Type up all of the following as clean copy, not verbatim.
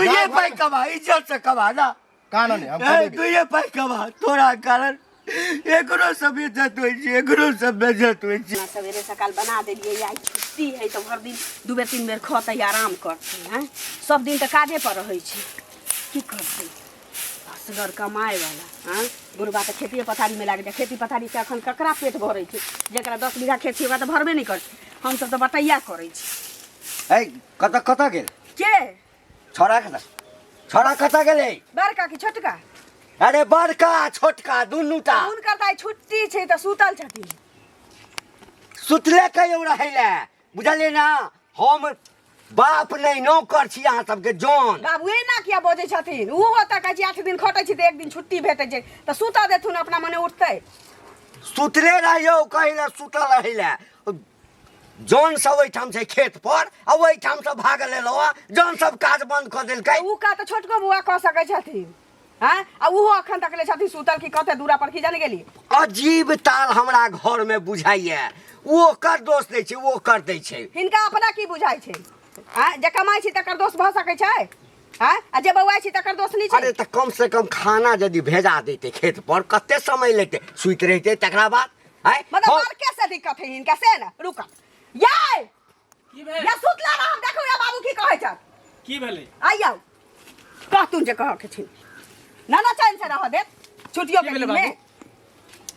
तू ये पाई कमा, इज्जत से कमा ना। कान नहीं हम ए, कमेबे। तू ये पाई कमा, तोरा कारण एकरो सब इज्जत होइ छै, एकरो सब बेइज्जत होइ छै। ना सवेरे सकाल बना देलियै, आइ छुट्टी है तऽ भरि दिन दू बेर तीन बेर खतै, आराम करतै। हैं, सब दिन तऽ काजे पर रहै छै, की करतै असगर कमाए वाला? हाँ, बुढ़बा तऽ खेतिए पथारीमे लागि जाइ। खेती पथारीसँ एखन ककरा पेट भरै छै? जकरा 10 बीघा खेत छै, ओकरा तऽ भरबे नहि करै छै। हमसब तऽ बटैया करै छी। ए, कतऽ कतऽ गेल? के? छोड़ा कतऽ, छोड़ा कतऽ गेलै? बड़का कि छोटका? अरे, बड़का छोटका दुनू टा। हुनकर तऽ आइ छुट्टी छै, तऽ सुतल छथिन। सुतले कहियो रहै लए, बुझलियै ने? हम बाप नहि, नौकर छी अहाँ सबके, जौन। बाबू, एना किया बजै छथिन? ओहो तऽ कहै छै, 8 दिन खटै छी तऽ एक दिन छुट्टी भेटै छै, तऽ सुतऽ देथुन, अपना मने उठतै। सुतले रहियौ, कहै लए सुतल रहै लए। जौन सब ओहिठाम छै खेत पर आ ओहिठाम से भागल एलहुँ हँ। जौन सब काज बंद कऽ देलकै। उ का तऽ छोटको बौआ कऽ सकै छथिन। हँ, आ ओहो अखन तक ले छथिन सुतल कि कतऽ दूरा पर, की जाने गेली। अजीब ताल हमरा घर में बुझाइया। ओ ओकर दोष दै छै, ओ ओकर दै छै। हिनका अपना की बुझाइ छै? आँय, जे कमाइ छी तकर दोष भऽ सकै छै? आँय, आ जे बौआइ छी तकर दोष नहि छै? अरे, तऽ कम से कम खाना यदि भेजा देते खेत पर, कते समय लेते? सुति रहिते तकरा बाद, आँय? मतलब बड़के से दिक्कत है हिनका से ने। रुक याय। की भेल? या सुतला रह, हम देखू या बाबू की कहै छथि। की भेलै? आइयौ, कहतुन जे कहऽ के छै ना ना, चैन से रह देत छुट्टियो की के भेलै दिन में? बाबू?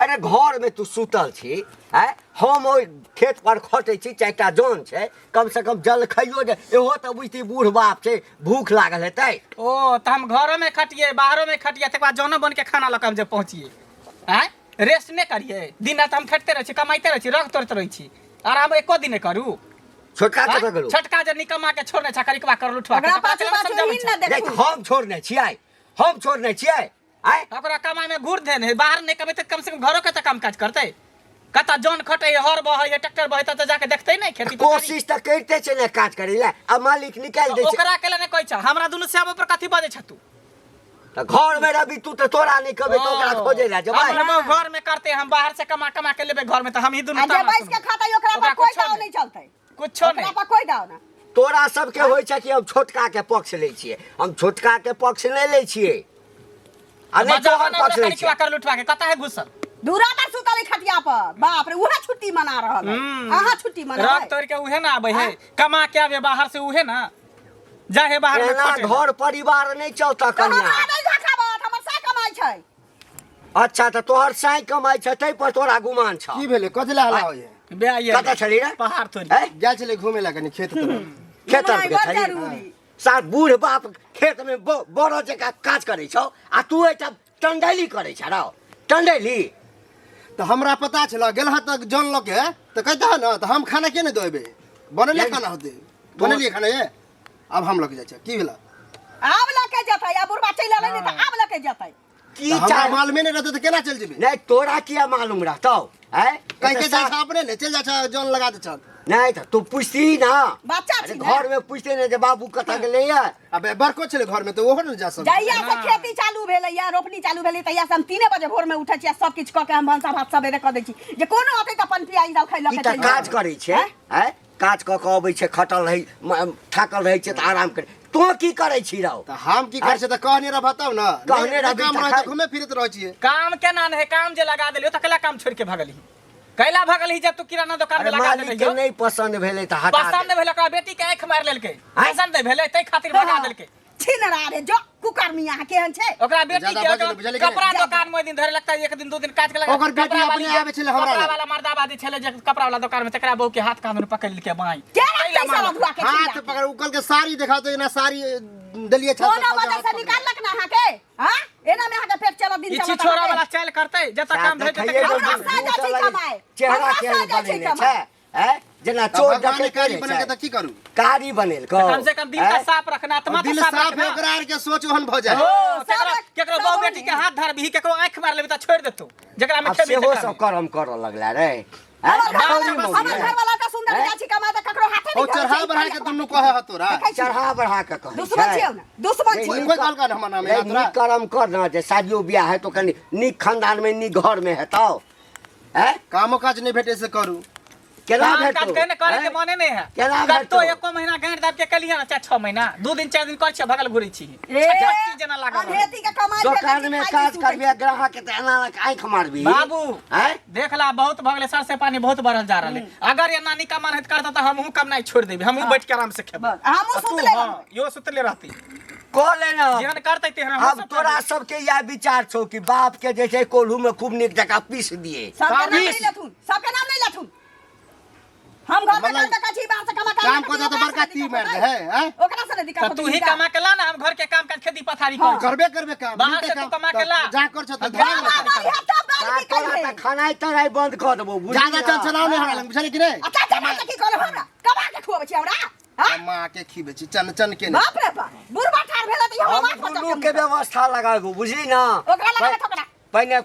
अरे, घर में तू सुतल छी, आँय? हम ओहि खेत पर खटै छी, 4 टा जन छै, कम से कम जल खाइयो दे। इहो तऽ बुझती, बूढ़ बाप छै, भूख लागल हेतै। ओ तऽ हम घरो में खटिए, बाहरो में खटिए, तकर बाद जनो बन के खाना लऽ के हम जे पहुँचिए, आँय? रेस्ट नहि करिए? दिन रात हम खटते रहै छी, कमाइते रहै छी, रग तोड़ैत रहै छी, आराम एको दिन नहि करू? छोटका आँय? कतऽ गेलौ? छोटका जे निकम्मा के छोड़ने छ, करिकवा कर लुठवा के, ओकरा तकरा पाछू केना पाछू समझाबै हिन छ? न देख, देखू। हम छोड़ने छियै, हम छोड़ने छियै, आँय? ओकरा कमाइ में घूर देने है। बाहर नहि कमेतै, कम से कम घरो के तऽ काम काज करतै। कतऽ जन खटै, हर बहै, ट्रैक्टर बहै, तऽ जाके देखतै नहि खेती पथारी? कोशिश तऽ करिते छै ने काज करै लए, आ मालिक निकालि दै छै। ओकरा केला नहि कहै छ, हमरा दुनू श्याम पर कथी बजै छ तू? तऽ घर में रवि तू तऽ तोरा नहि कहबै तऽ ओकरा खोजै लए जेबै? हमर बहू घर में करते, हम बाहर से कमा कमा के लेबै घर में, तऽ हम ही दुनू आ जे ताना बैस के सुनबै। खातै ओकरा पर ओकरा कोई कुछो दाव नहि। नहीं चलतै। कुछो ओकरा नहि। पर कोई दाव ना। तोरा सबके होइ छै कि हम छोटका के पक्ष लै छियै। हम छोटका के पक्ष नहि लै छियै आ नहि बजाबऽ तोहर ना पक्ष ओकरा। लै करिकवा छियै। कर लुठवा के कतऽ है घुसल? दूरा पर सुतल है खटिया पर। बाप रे, उहे छुट्टी मना रहल है। अहाँ छुट्टी मना रग तोड़ के उहे ना आबै है, कमा के आबे बाहर से, उहे ना जा हे बाहर में एना खटे। घर परिवार नहि चलता तऽ कन्या। हमरा नहि झखाबत, हमर साय कमाइ छै। अच्छा, तऽ तोहर साँइ कमाइ छै, ताहि पर तोरा गुमान छौ। की भेलै? कथी लए हल्ला होइए? बे आइए। कतऽ छली रे? पहाड़ तोड़। हैं? गेल छलै घूमे लए कनि खेत तरफ। खेत घुमनाइ के बड़ छली? जरूरी। सार बूढ़ बाप खेत में बड़ जकाँ काज करै छौ आ तू एहिठाम टंडैली करै छ रौ, टंडैली। तऽ हमरा पता छल गेल हँ तऽ जन लऽ के तऽ कहिता ने, तऽ हम खाना के नहि दऽ एबै? बनेलियै खाना होतै, बनेलियै खाना। ये आब हम लऽ के जाइ छियै, की भेलै? आब लऽ के जेतै, आ बुढ़बा चलि एलै ने तऽ आब लऽ के जेतै। की तऽ हमरा चाह मालूमे नहि रहतै तऽ केना चलि जेबै? नहि, तोरा किया मालूम रहतौ, आँय? कहि के जाइ छ, अपने ने चलि जाइ छ, जन लगा दै छ। नहि तऽ तू पुछती ना। बच्चा अरे छी ने। घर में पूछते ने जे बाबू कतऽ गेलैया। अबे बड़को छलै घर में तऽ ओहो ने जा सकै। जहिया से खेती चालू भेलैया, रोपनी चालू भेलै, तहिया से हम 3 बजे भोर में उठै छी आ सब किछु कऽ के हम भनसा भात सबेरे कऽ दै छी जे कोनो अतै तऽ अपन पियाज दाल खाइ लऽ ई के तऽ चलि काज जेतै। करै छै, आँय? काज कऽ कऽ अबै छै, खटल रहै, थाकल रहै छै तऽ आराम करै। तू की करै छी रौ? तऽ हम की करै छियै तऽ कहने रहब तब ने। कहने नहि रहबी काम रहै तखन। तऽ घूमे फिरैत रहै छियै। काम केना नहि है? काम जे लगा देलियो तऽ कैला काम छोड़ के भगलही? कैला भगलही जब तू किराना दुकान में अरे, लगा मालिक के देलियो? नहि पसंद भेलै तऽ हटा पसंद दे। भेल, ओकरा बेटी के आंखि मारि लेलकै। आँय? पसंद नहि भेलै, ताहि खातिर भगा देलकै। छिनरा रे, जो कुकर्मी, अहाँ केहन छै? ओकरा बेटी ज्यादा के बजल ओकरा बुझलियै कि नहि? कपड़ा दुकान में ओहि दिन धरे लगता है, एक दिन दू दिन काज के ओकर बेटी कपड़ा अपने वाली आबै छलै हमरा कपड़ा लग। वाला मर्दाबादी छलै जे कपड़ा वाला दुकान में, तकरा बहू के हाथ कान में पकड़ लेलकै बाई। के रखतै सारा धुआ के हाथ छिनरा? पकड़ उकल के साड़ी देखा तो एना साड़ी देलियै छत कोनो वजह से निकाललक ना अहाँके? हाँ, एना में अहाँके पेट चलत, दिन ई चलत छिछोरा अहाँके? वाला चाल करतै, जतऽ काम साथ भेटतै देखैये तकरा हमरा जे साजा छै कमाए। चेहरा हमरा केहन साजा छै बनेने कमाए। छै, हैं? जेना चोर भगवान डकैत कारी रहै बनेलकै छै। तऽ की करू? कारी बनेलकौ। कम से कम दिल हैं? का साफ रखना, आत्मा दिल के साफ साफ है रखना। ओकरा आर के सोच ओहन भऽ जाए। ओ, केकरो सब केकरो सब बहु बेटी के ओहने। हाथ धरबही, केकरो आंखि मारि लेबही तऽ छोड़ि देतौ, जेकरा में आब खेबही सेहो तकरा सब में। करम करऽ लगला रे, हैं? हमर घर छौरी वाला, मौगी, हमर हैं? घर वाला तऽ सुंदर हैं? जाइ छी कमाए तऽ ककरो हाथे ओ नहि धरै चढ़ा छै। बढ़ा के दुनू कहे ह तोरा। देखै छी। चढ़ा बढ़ा के कहै दुश्मन छै। छियौ ने, दुश्मन नहीं, छियौ। कोइ कहलका ने हमर नाम नहीं, याद तोरा? नीक करम कर ना जे शादियो बियाह हेतौ, कनि नीक खानदान में, नीक घर में हेतौ, हैं? कामो काज नहि भेटे से करू। केना काम भेटतौ? काज केने करे के हैं? मने नहीं है। केना कत्तो भेटतौ? एको महीना गाँठ दाब के कलिहे ना, चाहे 6 महीना, 2 दिन 4 दिन कर छियै, भगल घुरै छी। ए, छट्टी जेना लागल रहै। अधेती के कमाई भेटै दोकान छै, में खाइ छै, काज सुतै करबे ग्राहक के तऽ एना आँखि मारबी। बाबू हैं? देख ला, बहुत भऽ गेलै, सर से पानी बहुत बढ़ल जा रहल है। अगर ये नानी का मन है करता तऽ हमहूँ कमनाइ छोड़ि देबै, हमहूँ बैठ के आराम से खेबै। बस, हमहूँ आ तू, सुतले हाँ, रहबै। इहो सुतले रहती। कऽ ले ना। जेहन करतै तेहन हमहूँ अब सब तोरा करबै। सबके इएह विचार छौ कि बाप के जे छै कोल्हू में खूब नीक जकाँ पीस दिए। सबके नाम पीस। नहीं लेथुन, सबके नाम नहीं लेथुन। हम घर में मतलब काम देखै छी, बाहर से कमा के काम आनै कऽ छी, दे तऽ ओकरा बड़का से तीर दिक्कत मारि दे होतै। है हैं? ओकरा से नहीं दिक्कत तऽ होतै तू ही हिनका। कमा के ला ना, हम घर के काम काज खेती पथारी हाँ। कर। करबे करबे काम बाहर मिलतै से तू काम, कमा के तऽ ला। जा कर छौ तऽ हम धरा कमा लेतै। करी हम तब बाल ता बिकै तोरा है। तऽ खानाइ तनाइ बंद कऽ देबौ, बुझली जादा ना? चल चलाओ नहीं हमरा लग, बुझलियै कि नहीं? अच्छा अच्छा अच्छा, की कहलौ हमरा? कमा के खुआबै छी हमरा? हाँ? कमा के खिबै छी चन चन के नहि। बाप रे बाप, बुढ़बा ठाढ़ भेलै तऽ ई हमरा हम माथ पर दुनू चढ़ के व्यवस्था लगाबू, बुझली ना? ओकरा लगा ले, ओकरा। पहिने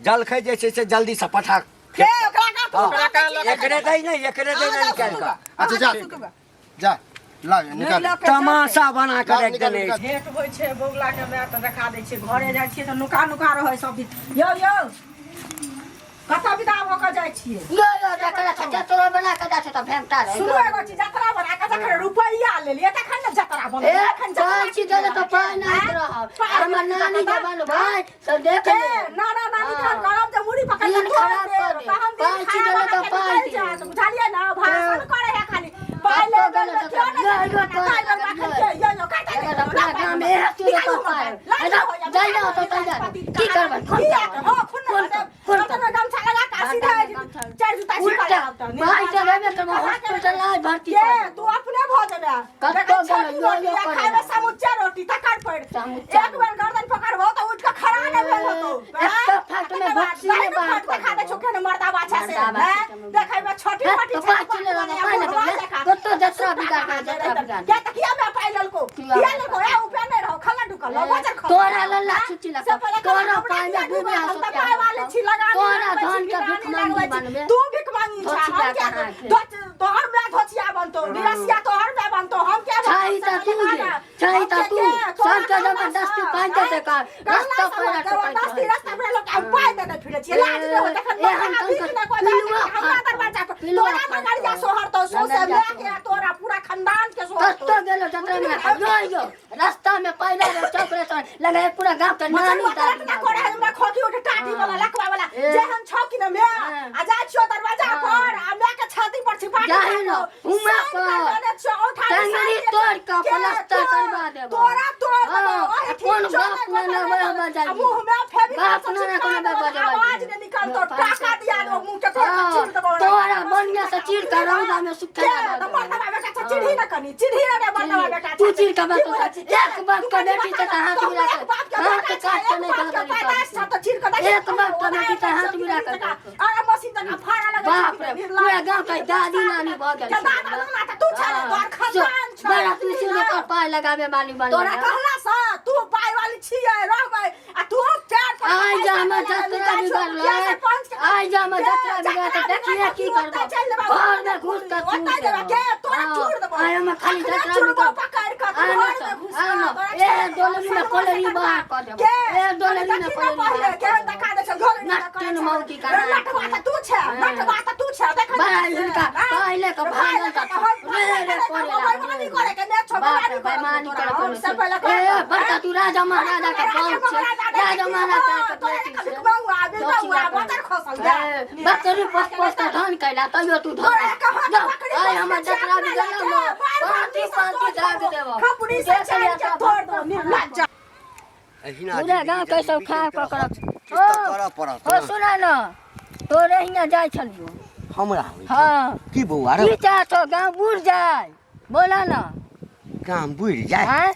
जलखै जे छै से जल्दी से पठा। के ओकरा का तू हाँ। ओकरा का लगा एकरे दै ने, एकरे दै ने निकालि कऽ। अच्छा, जा। जा ला निकाल। तमाशा बना कऽ निकाल, राखि देने निकाल। अछि। भेंट होइ छै बौला के माय तऽ देखा दै छै। घरे जाइ छियै तऽ नुका नुका रहै सब दिन। यौ यौ, कतऽ विदा भऽ कऽ जाइ छियै? यो यो, जकरा छै जतरो बना के जाइ छै तऽ भेंटा रहै। सुनू एगो चीज, जतरा बना कऽ जखन रुपैआ लेलियै तखन ने जतरा बनलै। ए, तखन जतरा कहै छी देले तऽ पाइ नहि रहब। हमर नानी जे बनबै से देख के ले। नाना नानी हाँ। तहन करब जे मुड़ी पकड़ के दिन तोड़ खराब देब, कऽ देब। तहन दिन पाइ छी खराब देले तऽ अहाँके पाइ निकलि देब। जायत, बुझलियै ने? भाषण करे है खाली पाइ कतऽ ले गेलै गेल तऽ तऽ क्यो यो, नहि यो, ताहि करे बेर लागल, एखन के यो यो काटि एकर देबै, अपना गाम में इएह चीज निकालू तऽ पाइ। हमर, लाज जा, होइया, जाइ ना ओतऽ, तै जा। की करबै? फोन किया? करबै। हँ, खून फोन न कर, देब। फोन तब कर। तऽ गमछा लगा कऽ सीधा चारि जुता उल्टा, छिपा लायब तऽ। पाइ तऽ लेबे करबै, हॉस्पिटल आइ भर्ती के कऽ तू देबौ। अपने भऽ जेबे। कतऽ देखै गेलै? छोटी यो, रोटी यो आ करे खाइमे लागल। समुच्चा रोटी तकर पड़ि। समुच्चा एक बेर गर्दन पकड़बो तऽ उठि कऽ खड़ा नहि भेल होतौ। एकटा फाट में भक्सी में बाहर देखा कऽ दै छौ देबौ। केहन मर्दा बाछा से। मर्दा बाछा हैं? के मुँह। देखैमे छोटी हैं? मोटी तऽ छै, पाइ चले बाप रहबै, रे, पाइ नहि बुढ़वा देबै। जकाँ। कतऽ जतरा बिगाड़ के, जतरा बिगाड़ किया तऽ किया माय पाइ लेलको? किया किया माय लेलको? ए, उपे नहि रहो, खल्ला ढुकल रहो, बजर खा। तोरा लल्ला छुच्ची से लगतौ। पहिले तोरा हमरा पाइ में किया डूबे डूबल? हसो हम तऽ क्या पाइ वाली छी, लगानी तोरा लगबै छी, धन के किरानी भीख मांगी लगबै छी। बनबे। तू भीख मांगी छा, धोछिया हम किया कहाँ के? तोहर माय धोछिया बनतौ, निरसिया तोहर माय बनतौ, हम किया छही बनतौ? तऽ तू गे, छही तऽ तू। सबके जबरदस्ती पाइ देतै का, रास्ता पर जबरदस्ती रास्ता पर लोक आब पाइ देने फिरै छियै। लाज नहि होइ तखन एहन मर्दाना तन भीख के नहि कोइ पिलुआ हमरा फाड़तौ। दरवाजा पर। पिलुआ तोरा फाड़तौ। नगरिया सोहरतौ, सौंसे नगरिया माय के आ तोरा पूरा खानदान के सोहरतौ। कतऽ गेलो जतरा में यो यो, रास्ता में पैदा रे चौक रे तोर लगे पूरा गांव के नानी मचल दादी ना करे हमरा खोखी उठ टाटी वाला लकवा वाला। ए। जेहन छौ कि न मैं हाँ। आ जाइ छियो दरवाजा हाँ। पर आ मैं के छाती पर छिपा के जाही न, राखो। हुआं साइन पर। कर देने छियो, औंठा टंगरी निशान के- तोड़ कऽ के प्लास्टर तोड़- करवा देबो। तोरा तोड़ देबो, हाँ, ओहि आ ठीक कोन चलै बाप कोन ने नहि नबै हमर आ जाइ। मुँह में फेविकॉल बाप से ने चिपका कोनो देबो, बजबै। आवाज नहि निकलतो, टाका दिया देबो, मुँह के तोड़ के हाँ, चीर देबो। तोरा बढ़िया से चीर कऽ रौदा में सुखा के दऽ तऽ देबो। मर्दबा बेटा छै, चिन्ही न कनी, चिन्ही न रे मर्दबा बेटा तू छै। चीर कऽ की बतो। बुझै छी? एक बाप तू के कनी बेटी बता छै तऽ ना, हाथ तोहू मिला एक कऽ बाप के हाथ बेटा छै, काट एक के नहि बाप के दऽ देली पैदाइश छै तऽ चीर कऽ देखी। एक बाप के बेटी तऽ हाथ मिला कऽ देखो। अरे मशीन जकाँ फाड़ऽ लगै छै, बाप रे, निर्लाज। पूरा गाँव के दादी नानी भऽ गेल के दादा नाना तऽ तू छे रे, तोहर खानदान छौ। बड़ा तू सुन ओकर पाय लगाबे वाली बन। तोरा कहला सँ तू पाइ वाली छियै रहबै आ तू चार पर आइ पैसा जा हमर लए जतरा जाइ छौ, बिगड़लै। मुखिया सरपंच के- आइ जा हमर के जतरा बिगड़ल तऽ देखिहे की ओतऽ करबौ। चलि जेबै, घर मे घुसि कऽ चूर ओतऽ जेबै, देबौ। के तोरा हँ, चूर देबौ। आइ हमर खाली अखने जतरा चूरबौ बिगड़ल। पकड़ि कऽ, तू आइ न घरमे तऽ, घुसि आइ न, कऽ, तोरा ए चूर डोलरी में देबौ। कोलरी बाहर कऽ देबौ। के? ए डोलरी में देखी ने कोलरी पहिले, बाहर केहन कऽ देखा देबौ। दै छौ, झोल नहि नट्टन करै छौ। मौगी कहाँ नटवा तऽ तू छै, नटवा तऽ तू छै, देखै बड़ा नहि छियै, हिनका आँय? पहिले के भागल पहिले तऽ के हम रे रे पहिले करे के लागल। बेईमानी करे के ने छौ, बाप रे, बेईमानी करे बेईमानी तोरा, करे हम कोनो से छै। पहिले ए करे। बड़का तू राजा महाराजा के वंश छै, राजा महाराजा के बेटी छै। ए, बकरी पोस पोस कऽ धन कैला तैयो तू धन तोरा कहाँ जाउ, बकरी आइ पोस हमर के जतरा चाट बिगड़ल लए ने, के, बार बार पाँती पाँती दाग देबौ। खपड़ी से देख लिअ चाट के सब। तोड़ दो निर्लज्ज। एहिना पूरा गाँव के सब खा पकड़क। किछु तऽ करऽ पड़त ओ ने। सुना न, तोरे हियाँ जाइ छलियौ। हमरा होइ छौ। हाँ। की बौआ रे? की चाहतो गाँव बुढ़ जाय, बोला न। गाम बुड़ि जाय? आँय?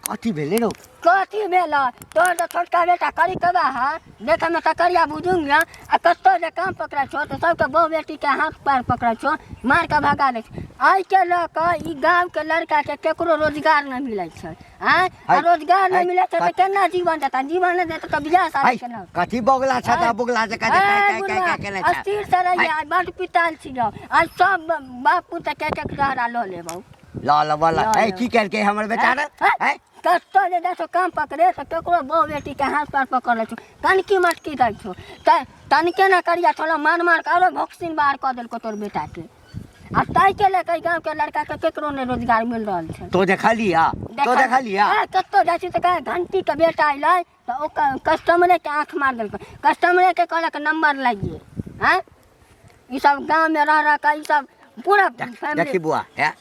कथी भेलै रौ? कथी भेल? तोहर तऽ छोटका बेटा करी कबा है, देखैमे तऽ करिया बुजुर्ग है, आ कतौ जे काम पकड़ै छौ तऽ सबके बहु बेटीके हाथ पैर पकड़ै छौ, मार कऽ भगा दै छौ। एहिके लऽ कऽ ई गाँवके लड़काके केकरो रोजगार नहि मिलै छै। आँय, आ है, रोजगार नहि है, मिलै छै तऽ केना जीवन देता? जीवन नहि देतै तऽ बियाह शादी है, केना होतै? कथी बगला छ तऽ बगला जकाँ जे काय काय काय काय केने छ? अस्थिर से रहिए, आइ बड्ड पिताल छियौ। आइ सब बाप पुत के एक एक गहरा लऽ लेबौ। ल ल बला ल है। ल। की केलकै हमर बेटा रे? है कतऽ जे जाइ छौ काम पकड़े तऽ केकरो बहु बेटीके हाथ पैर पकड़ लै छौ, कनकी मटकी दै छौ, तऽ तनिके ने करिया थोड़ा मार मार कऽ आरो भोक्सिन बाहर कऽ देलकौ तोर बेटाके। आ ताहिके लऽ कऽ गाँवके लड़काके केकरो नहि रोजगार मिल रहल छै। तो देखलिया, तो देखलिया। ए, कतौ जाइ छी तऽ कहै घंटीके बेटा अयलै तऽ ओ कस्टमरेके आँखि मारि देलकै, कस्टमरेके कहलक नंबर लागिए। आँय, ई सब गाँवमे रह रह कऽ ई सब पूरा फैमिली। देखी बुआ, है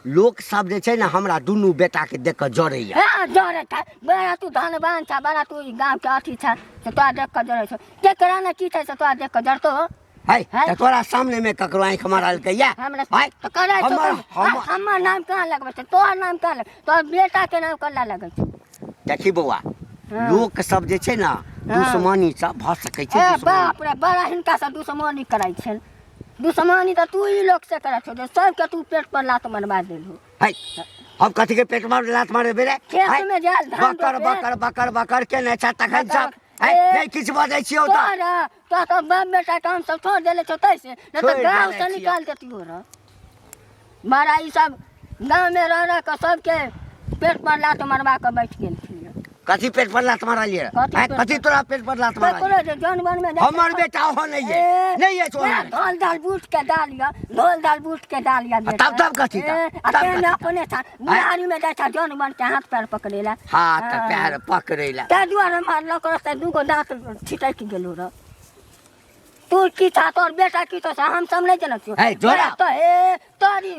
लोक सब जे छै ने हमरा दुनू बेटाके देख कऽ जरैया। हँ, जरै छै। बड़ा तू धनवान छ, बड़ा तू ई गाँवके अथी छ, से तोरा देख कऽ जरै छौ। केकरा ने की छै से तोरा देख कऽ जरतो। है है? तऽ तोरा सामने में ककरो आँखि मारलकै या? हमरा है? तऽ करै छौ हमर तऽ हमर हमर नाम कहाँ लगबै छै? तोहर नाम कहाँ लग, तोहर बेटाके नाम कल्ला लगै छै? देखी बौआ, हँ। लोक सब जे छै ने दुश्मनी सब भऽ सकै छै। ए दुश्मनी। बाप रे, बड़ा हिनका से दुश्मनी करै छै। दुश्मनी तऽ तू ई लोक से करै छौ जे सबके तू पेट पर लात मरबा देलहो। है, हम कथी के पेट मार लात मारे बेरे? खेत है, में जाल धान बकर रोपे। बकर बकर बकर केने छ तखन बकर सब। है, ए, नहि किछु बजै छियौ तऽ। तोरा तोरा तऽ बाप बेटा काम सब छोड़ देले छौ तैसे, नहि तऽ छोड़ि गाँव देले से छियौ। निकाल देतियो रह। बड़ा ई सब गाँव में रह रह कऽ सबके पेट पर लात मरबा कऽ बैठ गेलखिन। कथी पेट पर लात मारलियै? कथी है, पेट कथी पर? तोरा पेट पर लात मारलियै? ककरो जे जानवर में जाइ छै। हमर बेटा हो नहीं है, ए, नहीं है छोरा। ए, धोल दाल बूट के डाल या, धोल दाल बूट के डाल या बेटा। तब तब कथी तब? ए, आ तब तेने कथी तब? अपने था बुढ़ारी में जाइ छै जानवर के हाथ पैर पकड़ेला। हाथ हाँ। पैर पकड़ेला। ताहि दुआरे मारलक रह, तऽ दूगो दाँत छिटकि गेलो रह। तू की था, तोहर बेटा की था, से हम सब नहीं जनत छियौ। है, जोड़ा। तो ए तोरी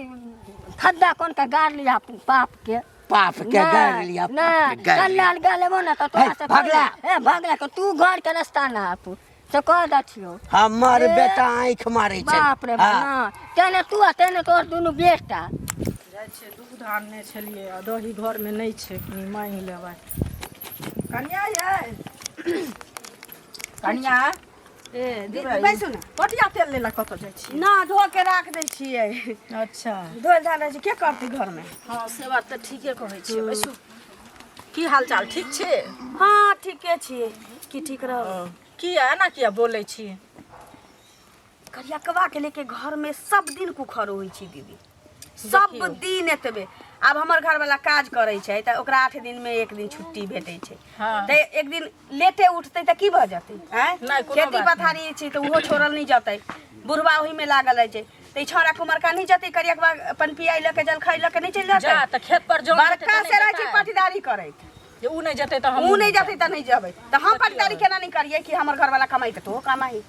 खद्दा कोन के गाड़ लिया पाप के, पाप के गाड़ लिया, पाप के गाड़ लिया। कल्याण गा लेबो ना तऽ तोरा है, से भगला। ए भगला के तू घर के रास्ता ना आपू से कह दै छियौ। हमर ए, बेटा आँखि मारै छै। बाप रे बाप। हाँ। ना तेने तू आ तेने तोहर दुनू बेटा। जाइ छियै, दूध आनने छलियै आ दही घरमे नहि छै, कनि माँगि लेबै। कनिया यै, कनिया। ए दीदी, बैसू ने। पटिया तेल लै लए कतऽ जाइ छी? ना, धो के राख दै छियै। अच्छा। धोल धाल रहै छै, के करतै घरमे? हँ, से बात तऽ ठीके कहै छियै। बैसू। की हाल चाल, ठीक छी? हँ, ठीके छियै। की ठीक रह? किया एना किया बोलै छी? करियकवा के लेके घर में सब दिन कुखर होइ छै दीदी, सब देखियौ। दिन एतबे। आब हमर घरवाला काज करै छै तऽ ओकरा 8 दिन में एक दिन छुट्टी भेटै छै। हाँ। तऽ एक दिन लेटे उठतै तऽ की भऽ जेतै? आँय, नहि, कोनो खेती बात पथारी छै तऽ ओहो छोड़ल नहि जेतै। बुढ़वा ओहिमे लागल रहै छै, तऽ ई छौड़ा कुमरका नहि जेतै? करियकवा अपन पियाइ लऽ के, जलखै लऽ के नहि चलि जा जेतै? तऽ खेत पर जौन हेतै बड़का तऽ से नहि रहै छै जेतै। पाटीदारी करैत। जे उ नहि जेतै तऽ हम उ नहि जेतै तऽ नहि जेबै, तऽ हम पाटीदारी केना नहि करियै? कि हमर घरवाला कमाइ तऽ तोहो कमाही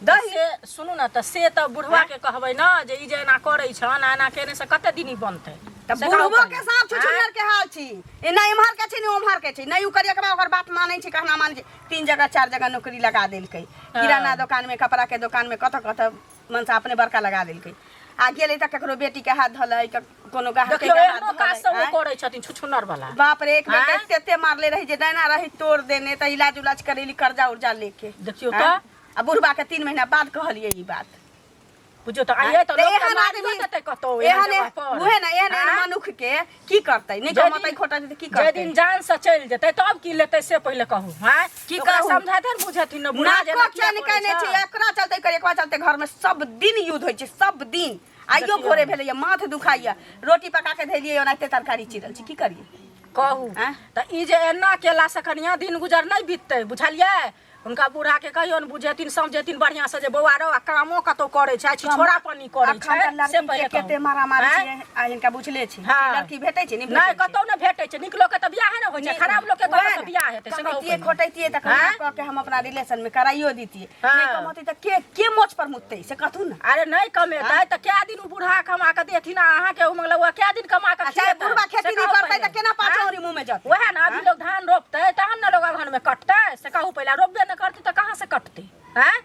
दही। से सुनू ने, तऽ से तऽ बुढ़वा के कहबै ने जे ई जे एना करै छन, आ एना केने से कते दिन ई बनतै? तऽ से कहू बुढ़बो कनी। के साफ छुछुनर के हाल छी। ए नहि एम्हर के छै, नहि ओम्हर के छै। नहि उ करियकबा ओकर बात मानै छै, कहना मानै छै। 3 जगह 4 जगह नौकरी लगा देलकै, किराना दोकान में, कपड़ा के दोकान में, कतऽ कतऽ मनसा अपने बड़का लगा देलकै। आ गेलै तऽ ककरो बेटी के हाथ धलै, कोनो गाहक के देखियौ, हाथ एहनो काज धलै, सब ओ आँय? करै छथिन छुछुनर वाला। बाप रे, एक बेर आँय? एते एते मारले रही जे डैना रही तोड़ देने, तऽ इलाज उलाज करेली कर्जा उर्जा लेके। देखियौ आँय? तऽ। आ बुढ़बा के 3 महीना बाद कहलियै ई बात। बुझियौ तऽ, आइए तऽ तऽ लोक एहन मारियो आदमी देतै कतौ एहन एहन जगह पर। उहे ने, एहन एहन आँय? मनुख के की करतै? नहि जे कमतै दिन- खोटतै तऽ की जे करतै? दिन जान से चलि जेतै तब की लेतै से पहिले कहू। आँय, की ओकरा कहू? समझेथिन बुझेथिन ने बुढ़ा जेना नाको किया चैन करै केने छै? छै। एकरा चलते करे, एकरा चलते घर में सब दिन युद्ध होइ छै, सब दिन। आइयो देखियौ। भोरे भेलैया, माथ दुखाइया, रोटी पका के धेलियै, ओनाहिते तरकारी चिरल छै, की करियै? कहू आँय? तऽ ई जे एना केला से कनिया दिन गुजर नहि बीततै, बुझलियै? हुनका बूढ़ा के कहियौन बुझेथिन समझेथिन बढ़िया से जे बौआ रौ, आ कामो कतौ करै छै, छिछोरा पानी करै अखन छै, तऽ से लड़की पहिले के कहू। कते मारामारी आँय? छै, आ हिनका बुझले छै। हाँ। लड़की भेटै छै? नहि नहि, भेटै छै। कतौ नहि भेटै छै। नीक लोक के तऽ बियाहे ने होइ छै, खराब लोक के वएह कतौ ने। बियाह हेतै से कहू कमैतियै पहिले। खोटैतियै तऽ आँय? कऽ के हम अपना रिलेशन में कराइयो दितियै। हाँ। नहि कमौतै तऽ के के मोछ पर मुततै से कहथुन ने। अरे नहि कमेतै तऽ कए दिन उ बूढ़ा कमा कऽ देथिन आ अहाँके उ मंगलौआ कए दिन कमा कऽ आ चाहे खिएतै? बुढ़बा से खेती नहि कहू करतै पहिले। तऽ केना पाँच आँय? औरी मुँह में जतै? वएह ने, अभी लोग धान रोपतै तहन ने लोग अगहन में कटतै, से कहू पहिले। रोपबे नहि करतै तऽ कहाँ से कटतै? आँय,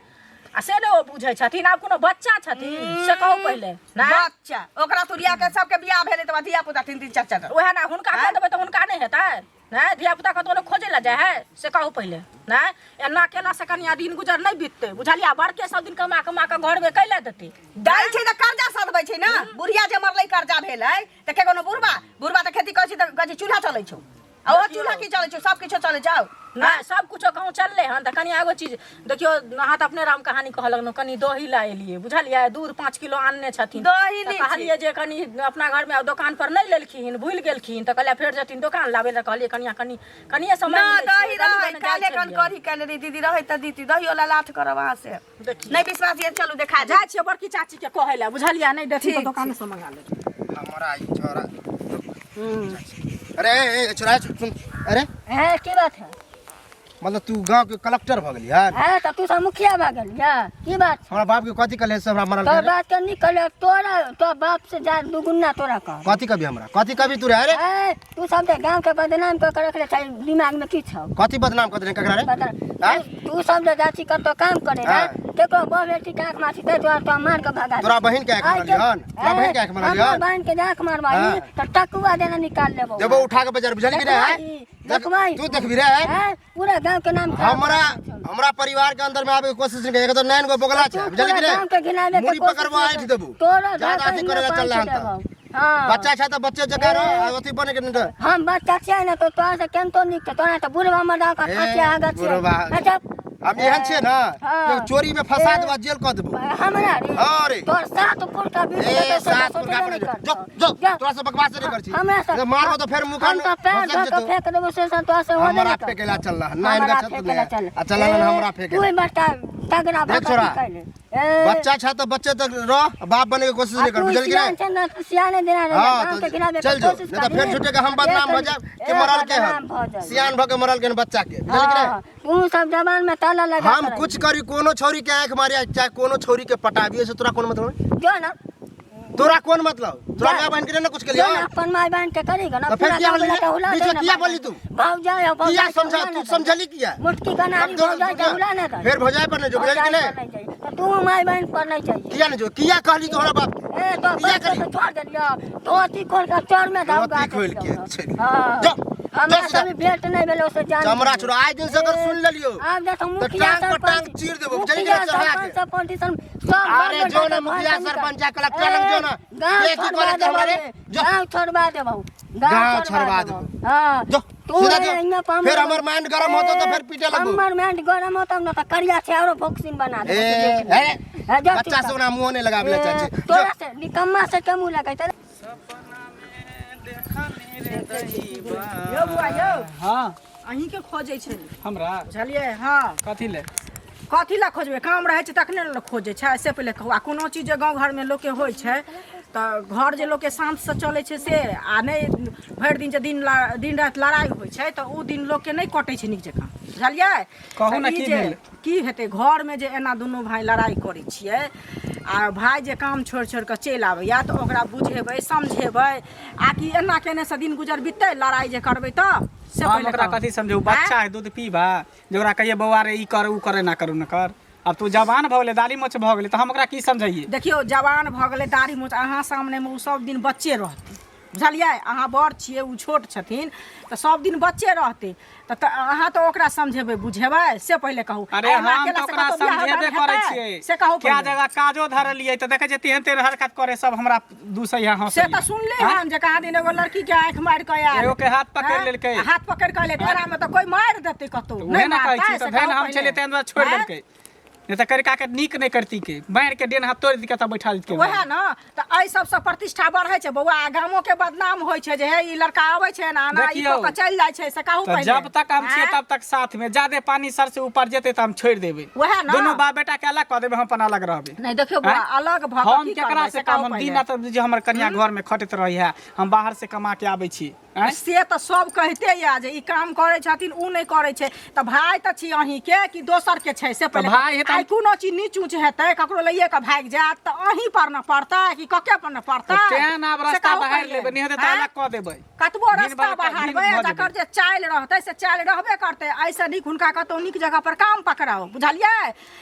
आ से नहि ओ बुझै छथिन। आब कोनो बच्चा छथिन से कहू पहिले? नहि बच्चा ओकरा तुरिया के सबके बियाह भेलै तऽ धिया पुता 3 3 4 4। वएह ने, हुनका कह देबै तऽ हुनका नहि हेतै? नहि, धिया पुता कतौ नहि खोजै लए जाइ है से कहू पहिले? नहि, एना केला से कनिया दिन गुजर नहि बीततै, बुझलियै? बड़के सब दिन कमा कमा कऽ घरमे कैला देतै? दाइ छै तऽ कर्जा सधबै छै ने। बुढ़िया जे मरलै, कर्जा भेलै तऽ के कोनो बुढ़बा, बुढ़बा तऽ खेती करै छै तऽ कहै छै चूल्हा चलै छौ। आ ओ चूल्हा की चलै छौ सब किछो चलै छौ नहि सब कुछो कहूँ चललै हन तऽ कनि एगो चीज देखियौ अहाँ तऽ अपने राम कहानी कहऽ लगलहुँ कनि दही लए एलियै बुझलियै दूध 5 किलो आनने छथिन दही तऽ नहि कहलियै जे कनि अपना घरमे दोकान पर नहि लेलखिन भूलि गेलखिन तऽ कहलियै फेर जेथिन दोकान लाबै लए कहलियै कनिया कनि कनिये समय ना मिलै छै, दही गली रहै बने जाइ काल्हे कन छलियै। कढ़ी कैले रही दीदी रहै तऽ दीदी दही वाला लाथ करब अहाँ से देखियौ। नहि विश्वास ये चलू देखा जाइ छियै बड़की चाची के कहै लए बुझलियै नहि देथिन तऽ ठीक दोकान से मंगा लेबै हमरा ई छोरा अरे ए, ए, छोरा सुन अरे है की बात है मतलब तू गांव के कलेक्टर भऽ गेली हन है तऽ तू सब मुखिया भऽ गेलियै की बात छै? हमरा बाप के कथी कहले से हमरा मरल तोर करे? बात के निकल तोरा तोर बाप से जा दुगुना तोरा कह कथी कभी हमरा कथी कभी तू रे अरे ए तू सब तऽ गाँव के बदनाम कऽ के रखले छै दिमाग में की छौ कथी बदनाम कर देने ककरा रे बदनाम आँय? तू सब जे जाइ छी कतौ काम करे हाँ। केकरो बहू बेटी के आँख मारছি ताहि दुआरे तोरा मार के भगा तोरा बहिन के आँख मारलियै हन? तोरा बहिन के आँख मारलियै हन? हमर बहिन के आँख मारबाही हाँ। तऽ टकुआ देना निकाल लेबो देबो उठा के बाजार बुझली कि नहीं देखबाही, देखबाही। तू देखबी रे हैं? पूरा गाँव के नाम खराब हमरा कर देने छौ। हमरा परिवार के अंदर में आबे के कोशिश नहीं करे एक तो नैन गो बगला छै तू बुझली कि पूरा गाँव के नहीं घिनावे के मुड़ी कोशिश पकड़बो कर। ऐठ देबो तोरा ज्यादा घर अथी के करे ला पाँच चल रहा देबौ। हाँ। बच्चा छै तऽ बच्चे जकाँ रह आ अथी बने के नहीं तऽ हम बच्चा छियै ने तो तोरा से केनतो नीक छै तोरा तऽ बुढ़वा मर्दा के ए, खाँसी आगा छियै बुढ़वा। अच्छा हम एहन छियै ने हाँ। जे चोरी में फंसा देबा जेल कऽ देबो हमरा रे हाँ रे। तोर सात पुरका बीत ए जेतौ से सात सोचबे पुरका नहि पर करतौ। जो जो जा। तोरा से बकवास नहीं कर छी हमरा से मारबो तऽ फेर मुख हम तऽ पैर धऽ कऽ फेंक देबो से से तोरा से होबे हमरा नहि करतौ। फेंके ला चल रहा ना हमरा इनका छत फेंके ला चल। आ चल ना हमरा फेंके तू ला। ही बड़का तगड़ा देख भऽ कऽ छोरा। की कैले? ए, बच्चा छै तऽ बच्चे तक रह बाप बने के कोशिश आ नहीं कर तू बुझल कि सियान नहीं छै ने, तू सियाने देना रहे, हाँ गाँव तो के गिराबे के चल जो कोशिश नहीं तो करही। फिर झूठे के हम बदनाम हो जाए कि ए, मरल के बदनाम भऽ हन जाए। सियान भऽ के मरल के हन बच्चा के बुझल कि नहीं हाँ, तू सब जवान में ताला लगा हम कुछ करी कोनो छौरी के आंख मारे चाहे कोनो छौरी के पटाबिए से तोरा कोन मतलब है? जो ना तोरा कोन मतलब तोरा जा। माय बहन के ना कुछ के जो लिए ना अपन माय बहन के करेगा ना तो फिर पूरा किया गाँव बोली वाला के हुला बीच दे में ना किया बाबा। बोली तू? भौजाई हो, भौजाई किया के समझा हुला तू ना दे। समझली किया मुटकी का नारी अब तो- भौजाई के हुला ना दे। फिर भौजाई पर नहीं जो बुझल कि भौजाई नहीं पर नहीं चाहिए। तो तू माय बहन पर नहीं चाहिए किया नहीं जो किया कहली तोहरा बाप के? ए तो किया बच्चे करी के छोड़ देलियो धोती खोल के चोर में धाव धोती खोल के, छोड़। हाँ जो, हमरा जो से भी भेंट नहीं भेलो से जान चमड़ा छोड़ा आइ दिन से अगर सुन लेलियो आब देखो तो मुखिया टांग पर टांग सरपंच चीर देबो बुझली कि मुखिया नहीं चढ़ा के सरपंच सरपंच सब सब अरे घर जो में ना जाके मुखिया घर से सरपंच निकल। या कलेक्टर लग जो ना। गाँव ये की छोड़वा करे देबो हमरा रे? रे, जो। गाँव छोड़वा देबो गाँव छोड़वा देबो। हाँ जो, तू सीधा रे जो। हियाँ पर फिर हमर माइंड गरम होतो तो फिर पीटे लगबो। हमर माइंड गरम होतो ना तो करिया छै आरो भोक्सिन बना देबो ए से देख ले। ए ए, जो बच्चा चुपचाप। से ओना मुंह नहीं लगाबे ए, चाहे छी तोरा से निकम्मा से के मुंह लगै छै यौ बौआ यौ हाँ अहीं के खोजै छली हमरा बुझलियै हँ कथी ले कथी लए खोजबै काम रहै छै तखने ने लोक खोजै छै से पहिले कहू आ कोनो चीज जे गाँव घरमे लोकके होइ छै तऽ घर जे लोकके शान्तसँ चलै छै से आ नहि भरि दिन जे दिन राति लड़ाइ होइ छै तऽ ओ दिन लोकके नहि कटै छै नीक जकाँ बुझलियै कहू ने तऽ ई की जे भेल? की हेतै घरमे जे एना दुनू भाय लड़ाइ करै छियै आ भाय जे काम छोड़ि छोड़ि कऽ चलि आबैया तऽ ओकरा बुझेबै समझेबै आ कि एना केनेसँ दिन गुजर बिततै लड़ाइ जे करबै तऽ से हम पहिले ओकरा कहू। कथी समझू बच्चा है दूध पीबा जे ओकरा कहिए बौआ रे ई कर ऊ करे ना करू ना कर अब तू जवान भऽ गेलै दाढ़ी मोछ भऽ गेलै तऽ हम ओकरा की समझैए देखियौ जवान भऽ गेलै दाढ़ी मोछ अहाँ सामनेमे ओ सब दिन बच्चे रहतै बुझलियै अहाँ बड़ छियै ओ छोट छथिन तऽ सब दिन बच्चे रहतै तऽ अहाँ तऽ ओकरा समझेबै बुझेबै से पहिले कहू अरे आ एना हम तऽ केलासँ ओकरा कतौ बियाह समझेबे दान करै हेतै? छियै से कहू क्या पहिले। जगह काजो धरलियै तऽ देखै छियै तेहन तेहन हरकत करे सब हमरा दूसै है हंसै से तऽ सुनले हन जे कहाँ दिन एगो लड़की के आँखि मारि कऽ आयल एगो के हाथ पकड़ि हैं? लेलकै। हाथ पकड़ि कऽ एलै तऽ एनामे तऽ कोइ मारि देतै कतौ उहे ने कहै छी मारतै, तऽ से धैन कहू हम पहिले। छलियै तेहन दुआरे छोड़ि हैं? देलकै नहि तऽ करिका के नीक नहि करती के मारि के डेन हाथ तोड़ि दिके तब बैठा देलकै वएह ने तऽ एहि सबसँ प्रतिष्ठा बढ़ै छै बौआ आ गामो के बदनाम होइ छै जे हे ई लड़का आबै छै एना एना ई देखियौ। कऽ कऽ चलि जाइ छै से कहू तऽ पहिले जब तक हम छियै आँय? तब तक साथ में ज्यादे पानी सर से ऊपर जेतै तऽ हम छोड़ि देबै वएह ने। दुनू बाप बेटा के अलग कऽ देबै हम अपन अलग रहबै नहि देखियौ बौआ आँय? अलग भऽ कऽ हम की केकरा करबै से से काम कहू हम दिन पहिले रात जे हमर कनिया घर में खटैत रहै है हम बाहर से कमा के आबै छी आँय? से तऽ सब कहिते यऽ जे ई काम करै छथिन उ नहि करै छै तऽ भाय तऽ छी अहीँके कि दोसरके छै से पहिले भाय हे तऽ हम- आइ कोनो चीज नीच ऊँच हेतै ककरो लैए कऽ भागि जायत तऽ अहीं पर ने पड़तै कि कके पर ने पड़तै तऽ तें आब से रास्ता कहू बाहर पहिले। लेबै नहि हेतै तऽ आँय? अलग कऽ देबै कतबो दिन रास्ता भर का- दिन बहारबै भऽ जकर जेबै। जे चालि रहतै से चालि रहबे करतै एहिसँ नीक हुनका कतहु नीक जगह पर काम पकड़ाउ बुझलियै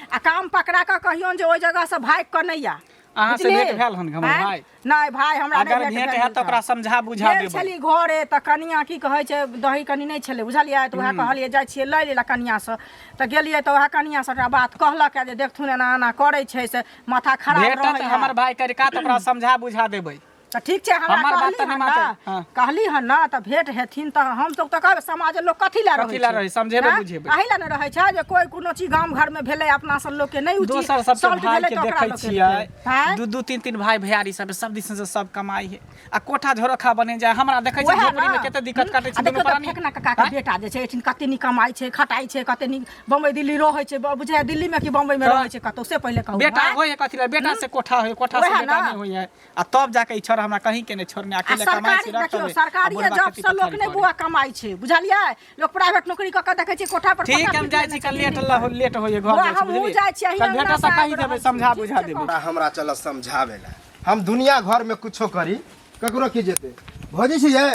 आ काम पकड़ा कऽ कहियौन जे ओहि जगहसँ भागि कऽ नहि आ अहाँ से बुझलियै? भेंट भेल हन हमर आँय? भाय? नहि भाय हमरा नहि अगर भेंट भेल हैत तऽ ओकरा हुनका। समझा बुझा गेल देबै छली घरे तऽ कनिया की कहै छै दही कनि नहि छलै बुझलियै तऽ उएह कहलियै जाइ छियै लै लए कनियासँ तऽ गेलियै तऽ उएह कनिया सबटा बात कहलक जे देखथुन एना एना करै छै से माथा खराब भेटत रहै हमर भाय करिका तऽ ओकरा समझा बुझा देबै तऽ ठीक छै हमरा हमर बात कहली तऽ नहि हन मानतै, ने हाँ। कहली हन ने तऽ भेंट हेथिन तऽ हम सब तऽ कहबै समाज लोक कथी लए रहै कथी लए रहै, समझेबै, आँय? बुझेबै। एहि लए ने रहै छै जे कोइ कोनो चीज गाम घरमे भेलै अपना सब लोकके नहि उ चीज दोसर सबके सॉल्व भाई भेलै के तऽ ओकरा देखै लोकके छियै हेतै। आँय? दू दू तीन तीन भाई भैयारी सब सब दिस से सब कमाई है आ कोठा झरोखा बने जाय हमरा देखै छियै वएह झोपड़ी में ने। कते दिक्कत काटै आ छै दुनू देखियौ तऽ प्राणी फेकना काका के आँय? बेटा जे छै एहिठिन कते नीक कमाइ छै खटाइ छै कते नीक बम्बई दिल्ली रहै छै बुझाइ दिल्लीमे कि बम्बईमे तऽ रहै छै कतौ से पहिले कहू बेटा आँय? होय है कथी लए बेटा से कोठा होय कोठा से वएह बेटा ने। नहीं होय है आ तब जाके ई छोरा हमरा कहीं के नहीं छोड़ने आ अकेले कमाई सरकारी छी रख देखियौ तबे। आ सरकारी बुढ़बा जॉब खेती से लोक पथारी नहि करै। बुआ कमाइ छै बुझलियै लोक प्राइवेट नौकरी कऽ कऽ देखै छै कोठा पर ठीक कोठा हम पीट जाइ लेने छी छै कल लेट दिल्ली ल लेट होइए घर बौआ, जाइ छी हमहूँ बुझलियै जाइ छी, अहीं कल भेटत अंगना तऽ से कहि आबि देबै रहल छी। समझा ठीक बुझा छै, देबै हमरा हमरा चल समझावे ला हम दुनिया घर में कुछो करी ककरो की जेते भौजी छी ये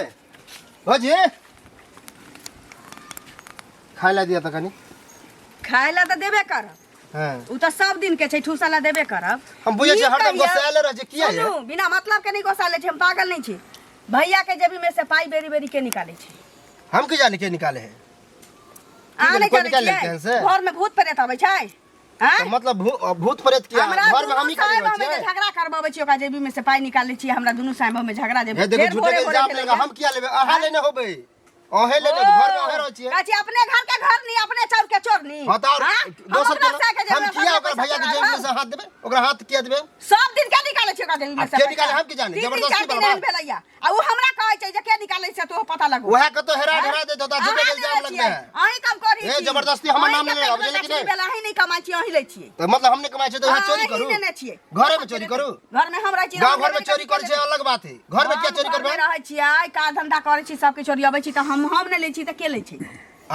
भौजी खाय ला दिया त कनी खाय ला तऽ देबे करब हाँ उ तऽ सब दिन के छै ठूसा ला देबे करब हम बुझै ई छियै हरदम कहियौ- गोसायले रहै छै किया ये सुनू बिना मतलब के नहि गोसा लै छै हम पागल नहि छी भैया के जेबी में से पाई बेरी बेरी के निकालै छै हम की जाने के निकाले है अहाँ नहि कोई जानै निकालि छियै लेलकै हन से? घर में भूत प्रेत अबै छै आँय? तऽ मतलब भूत प्रेत किया हमरा घर में दुनू हम ही खाली साहेब रहै हमे छियै जे झगड़ा करबाबै छी ओकरा जेबी में से पाई निकालै छियै हमरा दुनू साहेब में झगड़ा जे हे देखो फेर झूठे भोरे के भोरे इल्जाम भेलै लगा जे। हम किया लेबै अहाँ लेने होबै अहें लेने घर में अहें रहै छियै कहै छी अपने घर के घर नी अपने चाउर के चोर नी हाँ तऽ और हाँ? हम दोसर अपना के साह के जेबी हम में किया से ओकरा पैसा भैया के चोरा जेब में लेब? से हाथ देबै ओकरा हाथ किया देबै सब दिन के निकालै छै ओकरा जेबी में आ से के पैसा। निकाले हम की जानी? तीन दिन, जबरदस्ती चारि दिन वाला एहन बात। भेलैया आ उ हमरा कहै छै जे के निकालै छै तो पता लगो वएह कतौ हेरा हेरा दे दता झूठे के इल्जाम लगबै है अहीं कम करी ए, जबरदस्ती हमर नाम नहि लेब, बुझलियै कि नहि? अहीं नहि कमाइ छी अहीं लै छियै तऽ मतलब हम नहि कमाइ छियै तऽ यहाँ चोरी अहीं करू नेने छियै घरे में चोरी करू घर में हम रहै छी गाँव घर में चोरी करै छै अलग बात है घर में किया चोरी घर में करबै रहै छियै काज धंधा करै छी सबके चोरी अबै छी तऽ हम नहि लै छी तऽ के लै छै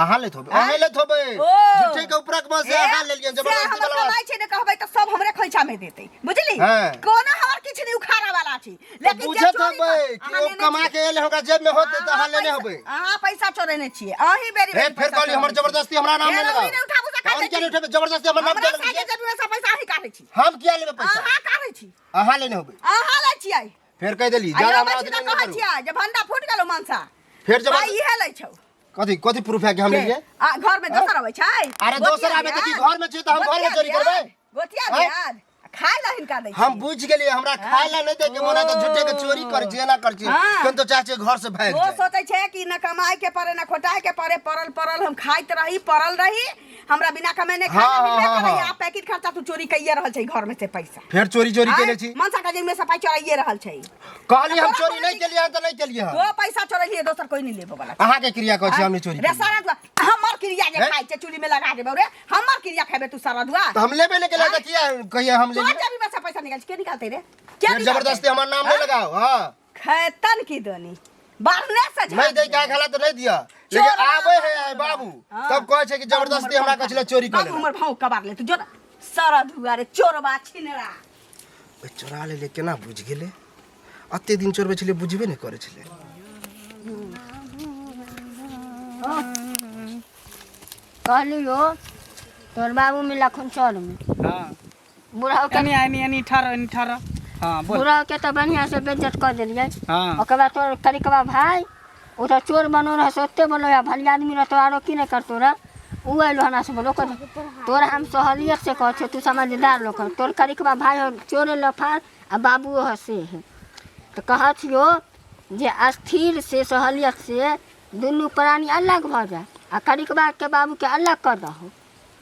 अहाँ लेत होबै अहाँ लेत होबै ओ। झूठे के ऊपरक में से अहाँ लेलियै से जबरदस्ती हमर वाला बात कमाइ छै ने कहबै तऽ सब हमरे खोइछा में देतै बुझली हाँ। कोनो हमर किछु नहि उखाड़ा वाला छै तऽ लेकिन जे बुझत चोरी होबै कर- कि अहाँ ओ लेने कमा छियै। के एले ओकरा जेब में होतै तऽ अहाँ लेने पैसा- होबै अहाँ पैसा चोरेने छियै अहीं बेरी हे बेरी फेर पैसा कहली हमर चोरेने जबरदस्ती हमरा नाम हे, नहि रौदी नहि उठाबू से लगाओ काटै और किया छी। नहि उठेबै जबरदस्ती हमर नाम हमरा किया लगबै सागे जेबी में से पैसा अहीं काटै छी हम किया लेबै पैसा अहाँ काटै छी अहाँ लेने होबै अहाँ लै छियै फेर कहि देली आ ज्यादा अबै हमरा छी अथी तऽ नहि कहै करू छियै जे भंडा फूटि गेलौ मनसा फेर पाइ जबरदस्ती इहे लै छौ कथी कथी प्रूफ है कि हम लेलियै आ घर में दोसर अबै छै अरे दोसर आबै तऽ की घर में छै तऽ हम घर में चोरी करबै गोतिया आँय? दियाद खाय ला हिनका दै हम बुझि गेलियै हमरा खाय ला नहि दै के मन है तऽ झूठे के चोरी करै छियै एना करै छियै हाँ। केहन तो चाहै छियै घर से भागि ओ जाय सोचै छै कि न कमाए के पड़े न खोटाए के पड़े पड़ल पड़ल हम खाइत रही पड़ल रही हमरा बिना कमेने खाना हाँ, मिलबे हाँ, करैया हाँ। आ पैकेट खर्चा तू चोरी कइए रहल छै घर में से पैसा फेर चोरी चोरी केने आँय? छी मनसा के जेब में से पाइ चोराइए रहल छै कहली हम तोरा चोरी कोनो नहि चीज- केलियै हन तऽ नहि केलियै हन तो पैसा चोरेलिए दोसर कोई नहीं लेबो वाला अहाँके क्रिया कहै छी हम नहि चोरी रे केलियै सारा दुआ हमर क्रिया जे हैं? खाइ छै चूल्ही में लगा देबौ रे हमर क्रिया खेबे तू सारा दुआ तऽ हम लेबे नहि केलियै तऽ किया कहियै हम तोर लेलियै जेबी में से पैसा निकाल के निकालते रे के फेर निकालतै? जबरदस्ती हमर नाम नहि हैं? लगाओ हाँ खैतन की दनी बाहरने से झाड़ नहीं दे देबै। का खाला तऽ नहीं दिया लेकिन चोर आबे बाबू। है आइ बाबू हाँ। तब कहै छै कि जबरदस्ती हमरा कहै छलै चोरी कऽ बाबू हमर भाव कबार ले तू जो सारा धुआ रे चोरबा छिनरा ओइ चोरा लेले केना बुझि गेलै अते दिन चोरबै छलै बुझबे नहि करै छलै कहलियो तोर बाबू मिलखुन चरमे हाँ बुढ़ाओ के एनी एनी एनी ठहर एनी ठहर हाँ बोल बुढ़ाओ के तऽ बढ़िआँ से बेज्जत कऽ देलियै हाँ ओकर बाद तोर करिकबा भाय ओ तऽ चोर बनो रह से ओते बनो या भली आदमी रहतो आरो की नहि करतो रह उ अयलो हमरा से बोलो तोरा हम सहलियत से कहै छियौ तू समझदार लोक हौ तोर करिकबा भाय हौ चोरे लफार आ बाबुओ हौ से है तऽ कहै छियौ जे स्थिर से सहलियत से दुनू प्राणी अलग भऽ जाय आ करिकबा के बाबूके अलग कऽ दहो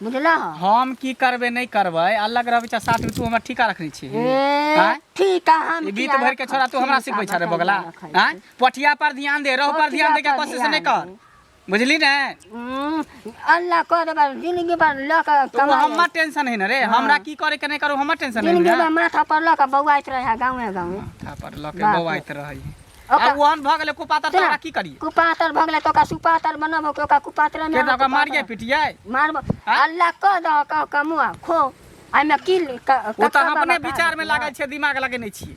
बुझलह हम की करबै नहि करबै अलग रहबै चाहे साथ में तू हमर ठीका रखने छी ए आँय? ठीक है हम ई बीत किया भर के छोड़ा तू हमरा ठीक सिखबै है, छा रे बताइए बगला रखै आँय पठिया पर ध्यान दे रहु पर ध्यान पठिया दे के पर कोशिश नहीं ध्यान कर दे। बुझली ने अल्लाह कह देबा जिंदगी भर लऽ कऽ तो कमाइ हमर टेंशन है ना रे हमरा की करे के नहीं करू हमर टेंशन है जिंदगी ना भर माथा पर लऽ कऽ बौआइत रहै गाँवे गाँवे माथा पर लऽ के बाप रे। बौआइत रहै ओकरा आ ओहन भऽ गेलै कुपातर तऽ ओकरा की करियै कुपातर भऽ गेलै तऽ ओकरा सुपातर बनबो कि ओकरा कुपातरे के तऽ ओकरा मारियै पिटियै मारबो आँय? अल्लाह कह दह कह कमुआ खो एहिमे की ओ तऽ हम अपने विचार में लागल छियै दिमाग लगेने छियै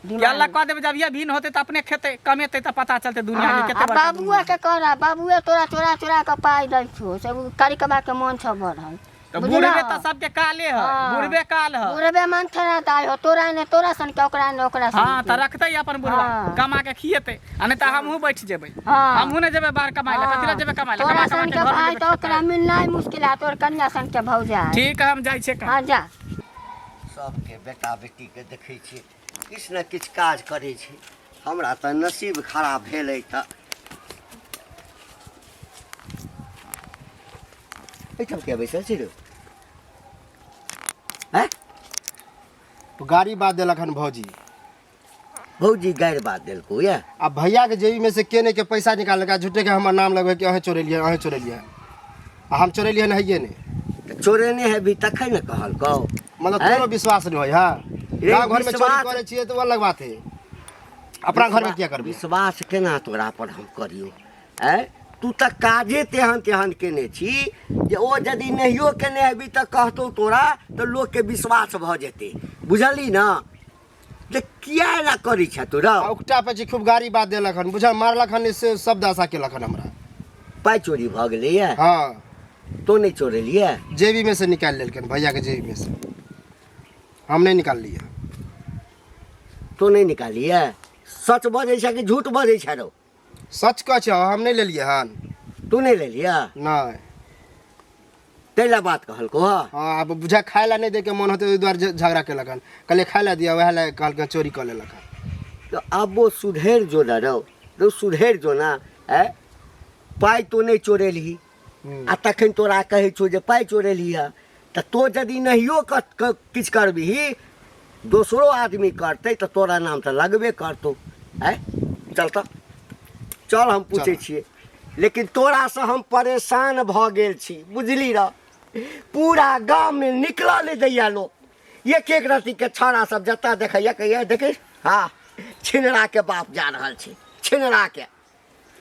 कि अल्लाह कह देबै जब ये भिन्न होतै तऽ अपने खेतै कमेतै तऽ पता चलतै दुनिया के कते बड़का बाबुआ के कह रहा बाबुए तोरा चोरा चोरा के पाइ दै छौ से करिकबा के मन छौ बढ़ल तऽ बुझलह? बुढ़बे तऽ सबके काले है हाँ। बुढ़बे काल है बुढ़बे मन थे ना दाइ हो तोरा ने तोरा सन के ओकरा ने ओकरा सन हाँ के। तऽ रखतै अपन बुढ़वा हाँ। कमा के खिएतै आ नहि तऽ हमहूँ बैठ जेबै हाँ। हमहूँ नहि जेबै बाहर कमाइ लए कथी लए जेबै कमाइ लए तोरा कमा कमा सन के के घरमे भाई जेबै तो ओकरा मिलनाइ मुश्किल है तोर कन्या सन के भौजा ठीक है हम जाइ छियै हाँ जा सबके बेटा बेटीके देखै छियै किछु ने किछु काज करै छै। हमरा तऽ नसीब खराब भेल अइ। तऽ एहिठाम किया बैसल छी रौ? हैं? गाड़ी बात देलक हन भौजी। भौजी गारि बात देलकौ या? आ भैया के जेबी में से के नहीं के पैसा निकाललक, झूठे के हमर नाम लगबै कि अहें चोरेलियै, अहें चोरेलियै, आ हम चोरेलियै नहिये ने। तऽ चोरेने हेबी तखन ने कहलकौ। मतलब हैं? तोरो विश्वास नहीं होय। हाँ, रे, गाँव घर में चोरी विश्वास- करे छियै तऽ ओ अलग बात है, अपना घर में किया करबै? विश्वास केना तोरा पर हम करियौ? आँय, तू तऽ काजे तेहन तेहन केने छी जे ओ यदि नहियो केने हेबी तऽ कहतौ तोरा तऽ लोकके विश्वास भऽ जेतै, बुझलही ने? जे किया एना करै छह तू रौ? आ उकटा पे छी, खूब गाड़ी बात देलक हन, बुझल, मारलक हन, से सब दशा केलक हन हमरा। पाइ चोरी भऽ गेलैए? हाँ। तो नहि चोरेलियै? जेबी में से निकालि लेलकन, भैया के जेबी में से, हम नहीं निकाललियै। तो नहि निकालियै? सच बजै छै कि झूठ बजै छै रौ? सच कहै छियौ, हम नहि लेलियै हन। तू नहि लेलियै? नहि। ताहि लए बात कहलकौ हँ? हाँ, आब बुझा खाय लए नहि दैके मन होतै, ओहि दुआरे झगड़ा केलक हन। कहलियै खाय लए दिअ, वएह लए कहलकै चोरी कऽ लेलक हन। तऽ आबो सुधरि जो ने रौ, रौ सुधरि जो ने। आँय, पाइ तू नहि चोरेलही आ तखन तोरा कहै छौ जे पाइ चोरेलही हँ, तऽ तो यदि नहियो किछु करबिही, दोसरो आदमी करतै तऽ तोरा नाम तऽ लगबे करतौ। आँय, चल तऽ चल, हम पूछै छियै। लेकिन तोरासँ हम परेशान भऽ गेल छी, बुझली रह? पूरा गाममे निकलऽ नहि दैया लोक। एक एक रत्तीके छौड़ा सब जतऽ देखैया कहैया, देखै हँ छिनराके बाप जा रहल छै, छिनराके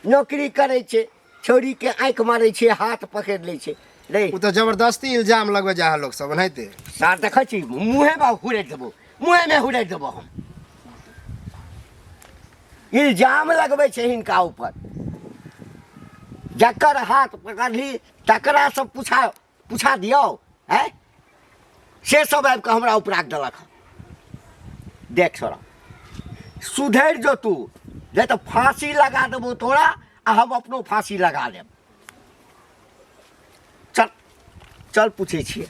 नौकरी करै छै, छौड़ीके आँखि मारै छै, हाथ पकड़ि लै छै रे। ओ तऽ जबरदस्ती इल्जाम लगबै जा है लोक सब ओनाहिते। सार देखै छी, मुँहेमे हुरैत देबो, मुँहेमे हुरैत देबो हम। इल्जाम लगबै छै हिनका ऊपर, जकर हाथ पकड़ली तकरासँ पूछा पूछा दियौ। आँय, से सब आबि कऽ हमरा ऊपर देलक हँ। देख छोड़ा, सुधरि जो तू, नहीं तऽ फांसी लगा देबो तोरा आ हम अपनो फांसी लगा लेब। चल चल, पूछै छियै।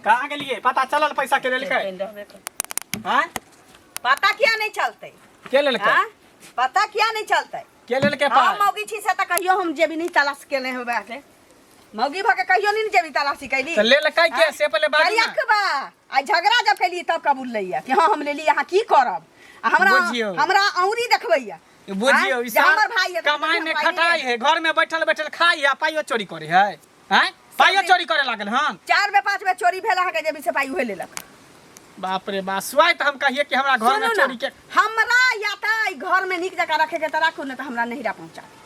कहाँ गेलियै? पता चलल पैसा के लेलकै? आँय? पता किया नहीं चलते? के लेलकै? हाँ? पता किया नहीं चलते? के लेलकै हम पाइ? मौगी छी से तऽ कहियो हम जेबी नहीं तलाश केने होबे के। मौगी भऽ के कहियो नहीं ने जेबी तलाशी कैली। तऽ लेलकै के से पहिले बाजू ने। करियकबा आ झगड़ा जब कैली तब कबूल लैया कि हाँ हम लेली, अहाँ की करब? आ हमरा बुझियौ। हमरा औरी देखबैया। बुझियौ, आँय? ई जे सार हमर भाई है तऽ कमाइ में हम पाइ नहि खटाइ लेब। है, घर में बैठल बैठल खाइ है आ पाइयो चोरी करे है। आँय, पाइयो चोरी करे लागल हन? 4 बेर 5 बेर चोरी भेल अहाँके जेबी से पाइ उहे लेलक। बाप रे बाप, सुआइ तऽ हम कहिए कि हमरा घर में सुनू ने, चोरी के हमरा या तऽ एहि घर में नीक जकाँ रखे के तऽ राखू, नहि तऽ हमरा नहिरा पहुँचा दिअ।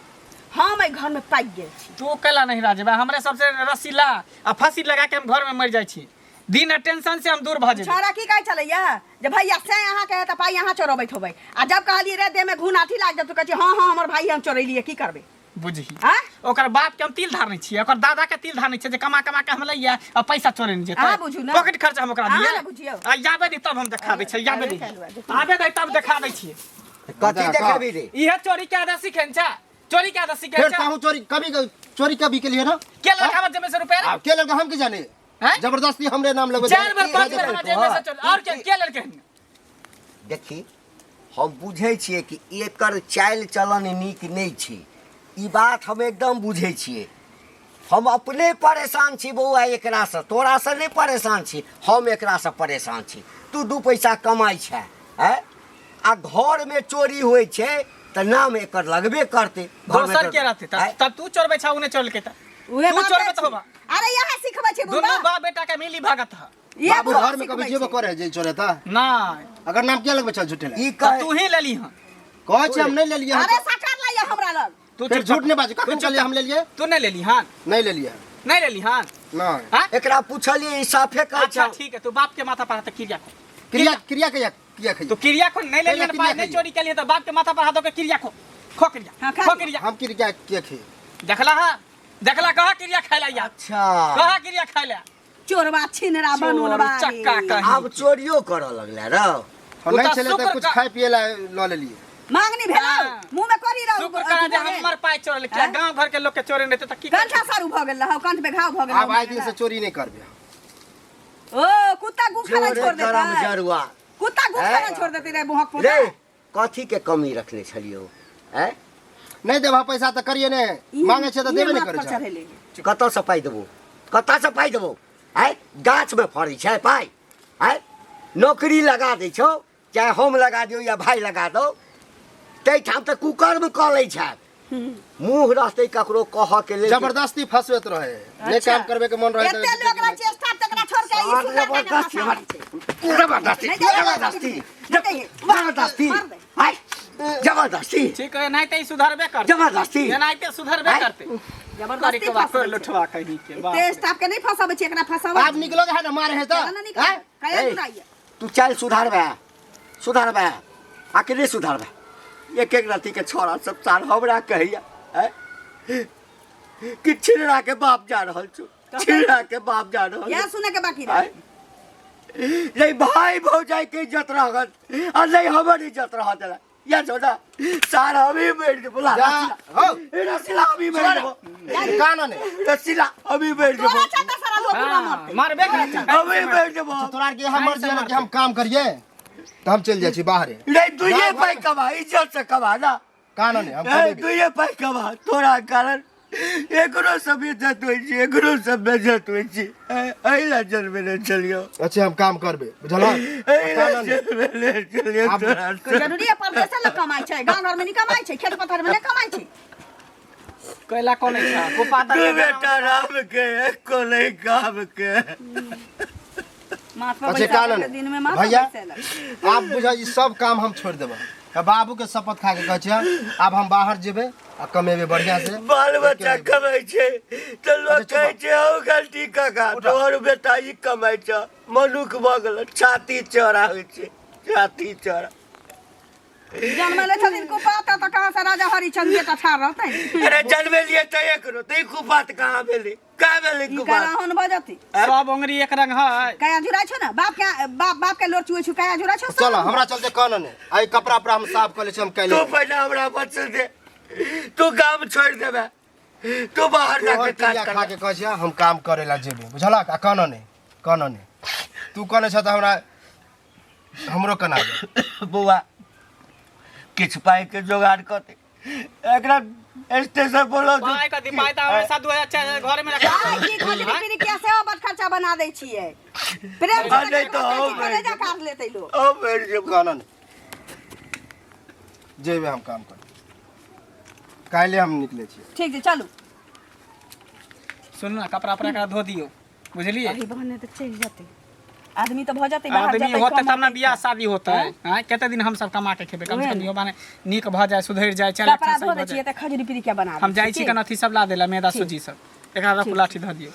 हम एहि घर में पाकि गेल छी। तू कैला नहिरा जेबे? हमरे सबसे रस्सी ला आ फांसी लगा के हम घर में मर जाइ छी। दिन आ टेंशन से हम दूर भऽ जेबै। छोरा की कहै छलैया जे भैया से अहाँके है तऽ पाइ अहाँ चोरबैत होबै, आ जब कहलियै रे देह में घून आठी लागि जायत तऽ कहै छै हाँ हाँ हमर भाई हम चोरेलियै, की करबै? बुझही आँय? ओकर बाप के हम तिल धारने छियै, ओकर दादा के तिल धारने छियै जे कमा कमा के हम लैया आ पैसा चोरे नहि जेतै। अहाँ बुझू ने। पॉकेट खर्चा हम ओकरा अहाँ दियै। ने बुझियौ। आ याबे दी तब हम देखाबै छियै, याबे दी, अरे चलू, देखू। आबे दी तब देखा दै छियै। कथी देखेबी रे? इहे चोरी के आदत सिखेन छै, चोरी के आदत सिखेन फिर छै। कहूँ चोरी कभी चोरी कभी के लिए ना? के लड़का हमर जेबे से रुपया रे? आ, के लड़का हम के जाने? हैं? जबरदस्ती हमरे नाम लगबे। 4 बेर 5 बेर हमरा जेबे से चोरी और के के लड़के हन? देखी, हम बुझै छियै कि एकर चालि चलन नीक नहि छै, ई बात हम एकदम बुझै छियै। हम अपने परेशान छी बौआ एकरासँ, तोरासँ नहि परेशान छी हम, एकरासँ परेशान छी। तू 2 पैसा कमाइ छै, आँय, आ घरमे चोरी होइ छै तऽ नाम एकर लगबे करतै। घरमे दोसर के रहतै आँय? तब तू चोरबै छा, उ नहि चोरलकै तऽ उहे तू बात चोरबै छै। तऽ होबा। अरे यहाँ सिखबै छै दुनू बुढ़बा। बाप बेटा के मिली भगत ह। ये बाबू बुढ़बा घर में कभी सिखबै जेबो छै। करे जे चोरे था नहि। अगर नाम किया लगबै छल झूठे ला? ई तऽ कहे तू ही लेली हन। कहै छै हम नहि लेलियै हन। अरे सकार लाइए हमरा लग। तू फिर चुप झूठ नहि बाजू, तू कखन चुप कहलियै हम लेलियै? तू नहि लेली हन? नहि लेलियै। नहि लेली हन? नहि। हाँ? एकरा पूछलियै, ई साफे कहै अच्छा छै। ठीक है, तू बाप के माथा पर हाथ क्रिया खो। क्रिया क्रिया के क्रिया तू खइयो। क्रिया खो, नहीं लेली पहिले हन पाइ, क्रिया नहीं खइयो। चोरी केलियै तऽ बाप के माथा पर हाथ धो के क्रिया खो, खो क्रिया, हाँ, खा खो लिअ। क्रिया। हम क्रिया किया खइयो? देखला हा, देखला कहाँ क्रिया खाइ ला? अच्छा, कहाँ क्रिया खाइ ला? चोरबा छिनरा बनोलबा चोर चक्का रे। कहीं। आब चोरियो करऽ लगले रौ? हम ओ नहि तऽ छलै तऽ शुक्र कुछ का- खाय पिए ला लऽ लेलियै। मांगनी भेलौ हाँ। मुंह में करी रहू। शुक्र करा जे हमर पाइ चोरल, किया आँय? गांव घर के लोग के चोरे नहीं तऽ की कंठा सारू भऽ गेल रहौ, कंठ पे घाव भऽ गेल आब रहौ। आइ दिन से चोरी नहि करबै। ओ कुत्ता गु खाना जोरे छोड़ करम देतै। जरुआ। कुत्ता घुस हैं? के छोड़ देते रे मुहक पोता रे कथी के कमी रखने छलियो हैं नहीं देबह पैसा तऽ करिए ने मांगे छै तऽ देबे नहि करै छै चढ़ेले कतऽसँ पाइ देबो कतऽसँ पाइ देबो आँय गाछमे फड़ै छै पाइ आँय नौकरी लगा दै छौ चाहे हम लगा दियौ या भाय लगा दौ ताहिठाम तऽ कुकर्म कऽ लै छै मुँह रहतै ककरो कहऽ के लेल जबरदस्ती फंसबैत रहे नहि काम करबे के मन रहे एते लोग रहे चेष्टा तकरा छोड़ के ई सुनर के जबरदस्ती फंसाबै छै। जबरदस्ती नहि जाइए, जबरदस्ती नहि जाइए। जबरदस्ती मार दे। आँय जबरदस्ती ठीक है एनाहिते ही सुधरबे करते जबरदस्ती एनाहिते सुधरबे आँय? करते जबरदस्ती करी के बात फंसबै छै। लुठवा कहीं के बाप एते रे। स्टाफ के नहीं फंसाबै छै एकरा फंसाबै आब निकलो है ना मारे है चला ना तऽ निकल हैं? कया ए। जुड़ाइए तू चल सुधारबे सुधारबे आके नहीं सुधारबे एक एक राति के छोरा सब साल हमरा कहैया हैं? कि छिलरा के बाप जा रहल छौ छिलरा के बाप जा रहल यह छौ। सुने के बाकी रहे आँय? नहीं भाई भौजाई के इज्जत रहत आ नहीं हमर इज्जत रहत या छोटा सार हमी मरि जेबो ला जा, हो। रसीला हमी मरि जेबो कान ने रसीला हमी मरि जेबो तोरा चाहता सारा लोग पूरा हाँ, मरते मारबे करते हमी मरि जेबो तोरा आर के यहाँ मर्जी है ना कि हम काम करिए तऽ हम चलि जाइ छी बाहरे नहीं दुइये पाई कमा इज्जत से कमा ना कान ने हम ए, कमेबै। दुइये पाई कमा तोरा कारण एकरो सब इज्जत होइ छै एकरो सब बेइज्जत होइ छै एहि ला जन्मेने छलियौ अच्छा हम काम करबै बुझलहक एहि ला कान ने। जन्मेने छलियौ आब- तोरा कोई जरूरी है परदेश लोग कमाई छै गांव घर में नहीं कमाई छै खेत पथार में नहीं कमाई छै कोयला कोन छै कुपातर दू के बेटा राम के एको नहीं काम के माथ पर अच्छा बैसा कान के ने दिन में माथ पर भैया बैसेलक। आप बुझा ई सब काम हम छोड़ि देबै आ बाबू के शपथ खा के कहै छियै आब हम बाहर जेबै आ कमेबै बढ़िया से बाल बच्चा कमाइ छै तऽ लोक अच्छा, कहै छै हौ गलती काका तोहर बेटा ई कमाइ छ मनुख भऽ गेल छाती चौड़ा होइ छै छाती चौड़ा जन्मले छथिन कुपाता तऽ कहाँ से राजा हरिचंद्र बेटा ठाढ़ रहतै अरे जन्मेलियै तऽ एक रो तऽ ई कुपात कहाँ भेलै कहाँ भेलै ई कुपात कराहन भऽ जतै सब उंगरी एक रंग है कया जुड़ाइ छौ ने बाप के बाप बाप के लोर चुए छौ कया जुड़ाइ छौ चल हमरा चलते कहन ने आई कपड़ा उपड़ा हम साफ कऽ लै छी हम तू काल्हि पहिले हमरा बचल दे तू गाम छोड़ि देबे तू बाहर तोहर जाके काज क्रिया कर खा के कहै छियै हम काम करे ला जेबै बुझलक आ कहन ने कहन ने तू कहने छ तऽ हमरा हमरो कना दे बौआ किछु पाइके जोगाड़ कऽ दे एकरा स्टेशन पर लऽ जो। पाई कथी पाई तऽ हमेशा 2004 घर में रखा आइ की खजरी पीरी किया सेहो बड खर्चा बना दै छियै प्रेम से आ, नहि तऽ तऽ हो कलेजा काट लेतै लोग ओ मरि जेबो। कहन ने जेबै हम काम करे काल्हि हम निकलै छियै ठीक छै चलू सुन ना कपड़ा उपड़ा एकरा धो दियौ बुझलिए अभी बहने तऽ चलि जेतै आदमी तऽ भऽ जेतै बाहर आदमी जेतै होते तब ना कमौतै। बियाह शादी होते हैं कते दिन हम सब कमा के खेबै कम से उहे कम ने। इहो बहाने नीक भऽ जाए सुधरि जाए चल कपड़ा धो दै छियै तऽ खजूरी पीरी के बना हम जाइ छी कन अथी सब ला देला मैदा सूजी सब एकरा रखू लाठी धऽ दियौ।